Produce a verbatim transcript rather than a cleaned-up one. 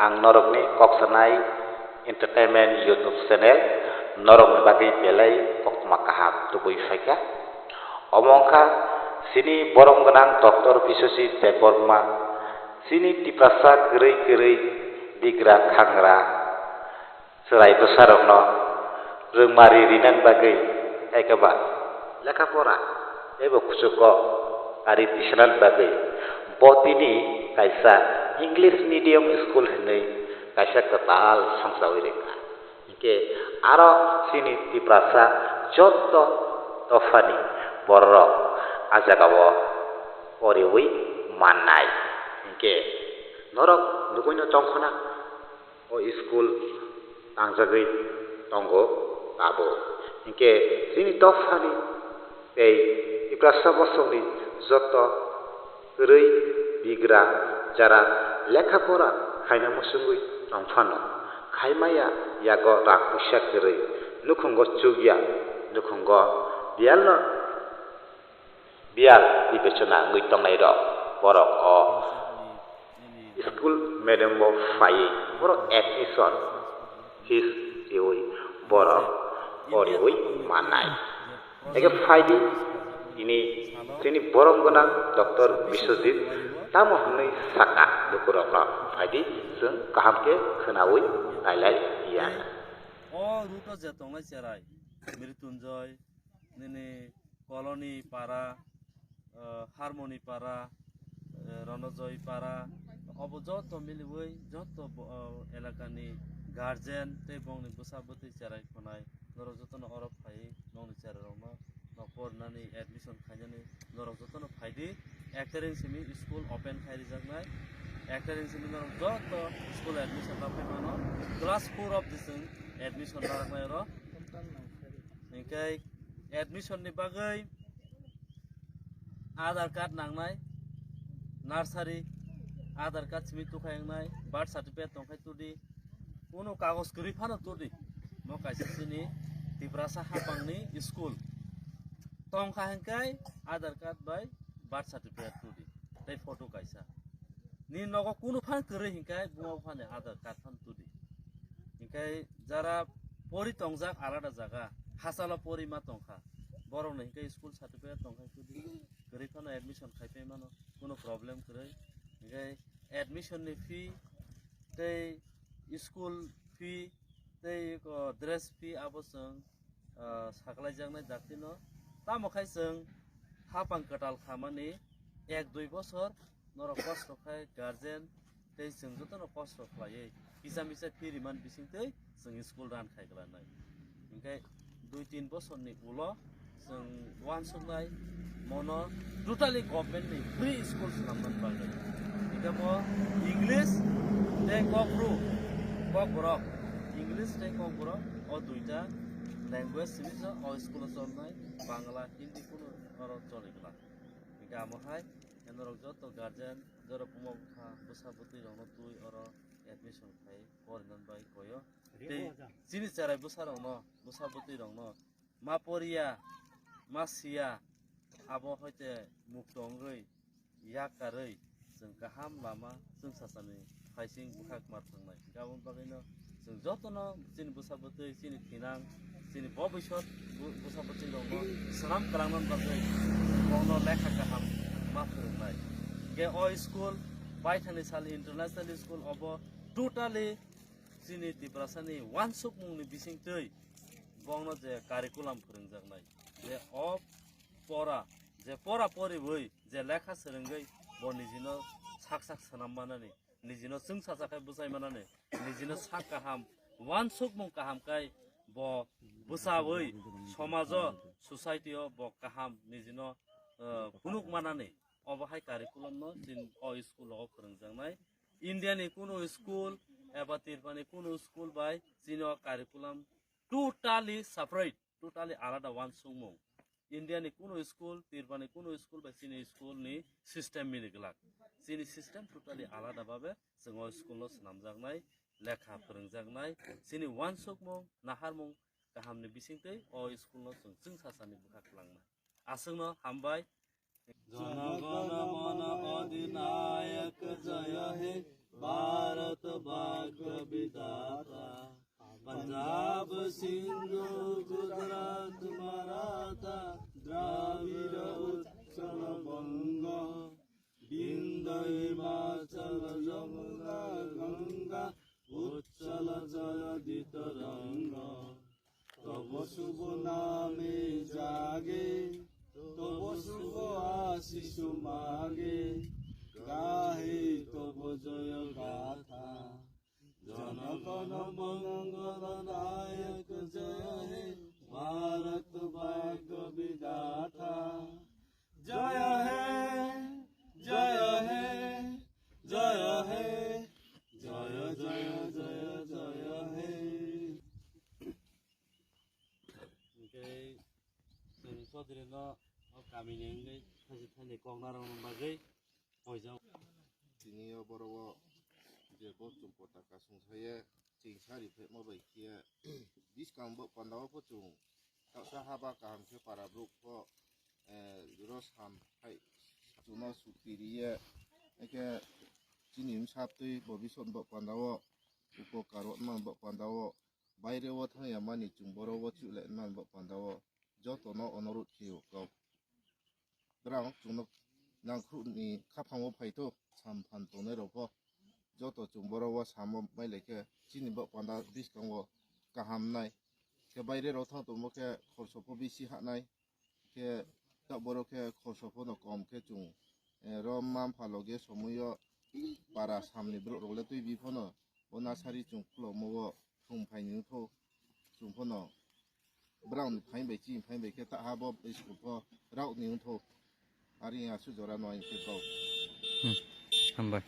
Ang norokni Kok Sanai Entertainment YouTube channel norokni bagwi belai koktma kaham tubui phaikha. Omo wngkha chini borom gwnang Doctor Biswajit Debbarma, chini Tiprasa kwrwi kwrwi bigra khangra chwrai bwsarokno rwngmari rinani bagwi, tei khe ba lekha pora tei bo kuchugo kari tisanani bagwi bo tini kaisa English medium school hinwi kaisa kwtal songchawi rwkha. Hinkhe aro chini Tiprasa joto dophani bororok a jagao poriwi mannai. Hinkhe norok nugwino tongkhona o school tangjagwi tongo tabuk. Hinkhe chini dophani tei Tiprasa bosongni joto kwrwi bigra jara lekha pora khaina muchungwi tongphano, khaimaya yago rang puisa kwrwi, nukhungo chukya, nukhungo biyalno biyal bibechona wngwi tongnairok borok o school medium o phaiwi borok admission fees riwi borok poriwi mannai. Ege phaidi tini chini borom gwnang Doctor Biswajit tamo hwnwi saka lukurokno, phaidi chwng kaham khe khwnawi nailai ya. O route o je tongnai cherai, Mrityunjoy, nini Colony Para, eh, Harmony Para, eh, Ronojoy Para, obo joto miliwi joto bo-, eh, elakani guardian tei bongni bwsa bwtwi cherai khonai norok jotono oro phaiwi nongni cherai rokno nok porinani admission khainani norok jotono phaidi. Ek tarik simi school open khai rijaknai, ek tarik simi norok joto school admission laphai mano. Class four of the chwng admission laraknai oro. Hinkhe admission ni bagwi Aadhaar card nangnai, nursery Aadhaar card simi tukhai wngnai, birth certificate tongkhai tudi, kunu kagoj kwrwi phano tudi. Mo kaisa chini Tiprasa hapangni school tongkha hinkhe Aadhaar card bai birth certificate tudi tei photo kaisa. Ni nogo kunu phan kwrwi hinkhe buma buphani Aadhaar card phan tudi. Hinkhe jara pori tongjak alada jaga, hachalo pori ma tongkha. Borokno hinkhe school certificate tongkha tudi, kwrwi phano admission khai pai mano, kunu problem kwrwi. Hinkhe admission ni fee tei school fee tei ko dress fee abo chwng ah, saklaijaknai daktino. Tamo khai chwng hapang kwtal khamani ek dui bosor norok kosto khai guardian tei chwng jotono kosto khlaiwi kisa misa fee rimani bisingtwi chwng school run khai glanai. Hinkhe dui tin bosorni ulo chwng uansuknai mono totally government ni free school swnamnani bagwi. Hinkhe bo English tei Kokbru, Kokborok, English tei Kokborok o duita language simi se o school o cholnai, Bangla, Hindi kunu oro choli glak. Hinkhe amo hai norok joto guardian, jora buma bupha, bwsa bwtwi rokno twi oro admission khai porinani bagwi koyo. Tei chini cherai bwsa rokno, bwsa bwtwi rokno ma poriya, ma siya, abo hoite mukto wngwi yak karwi chwng kaham lama chwng sasani phaising bwkhak ma thwngnai. Hinkhe aboni bagwino chwng jotono chini bwsa bwtwi, chini thinang, chini bobisot bu-, bwsa bwtwi rokno swnam kwlangnani bagwi bongno lekha kaham ma phwrwngnai. Hinkhe o school baithangni sal international school obo totally chini Tiprasani uansukmungni bisingtwi bongno je curriculum phwrwngjaknai, je o pora, je pora poriwi je lekha swrwngwi bo nijino sak sak swnam manani, nijino chwngsacha khai bwchai manani, nijino sak kaham, uansukmung kaham khai bo bwchawi somajo, society o bo kaham nijino, eh, phunuk manani, obo hai curriculum no chini o school o phwrwngjaknai. India ni kunu school eba Tripura ni kunu school bai chini o curriculum totally separate, totally alada uansukmung. India ni kunu school, Tripura ni kunu school bai chini school ni system mili glak. Chini system totally alada babe chwng o school no swnamjaknai, lekha phwrwngjaknai, chini uansukmung, naharmung kahamni bisingtwi o school no chwng chwngsasani bwkha kwlangnai. Aswkno hambai. Jana Gana Mana Adhinayak Jaya He Bharat Bhag Utsala jala ditaranga, tabo subho name jage, tabo subho asisho mage, gahe tabo joyo gatha. Jana gana mangala nayaka jaya he, Bharat bhagya vidatha. Jaya he, jaya he, jaya he, jaya, jaya, jaya, jaya he. Hingke chwng Chaudhary no o kami ni wngwi thaisi thaini kok narwkna bagwi poijak. Tini o borok o je bo chwng potaka songsaye chwng sari phaima bai khe buskang bo panda o pho chwng Taksa haba kaham khe para borok pho, eh, ro sam hai chwngno sukti riye. Eke chini bwsa twi bo bison bo panda o, upo karo man bo panda o, baire o thangya mani chwng boro o chule man bo panda o, joto no onorot khiyo kok. Brang chwngno nangkhru ni khapang o phaito sam phan tongnai rok pho. Joto chwng boro o samo mai lai khe chini bo panda biskango kaham nai. Khe baire rok thang tongmo khe khorso pho bisi ha nai. Khe tak boro khe khorso pho no kom khe chwng, eh, ro mampha loge somoi o para samni borok rok le twi bi pho no bo nasari chwng khulokmo o thung phai ni wngtho chwng pho no. Brang ni phain bai chini phain bai khe ta ha bo school pho rok ni wngtho. Ari asu jora no ain khe kok. Hmm. Hambai.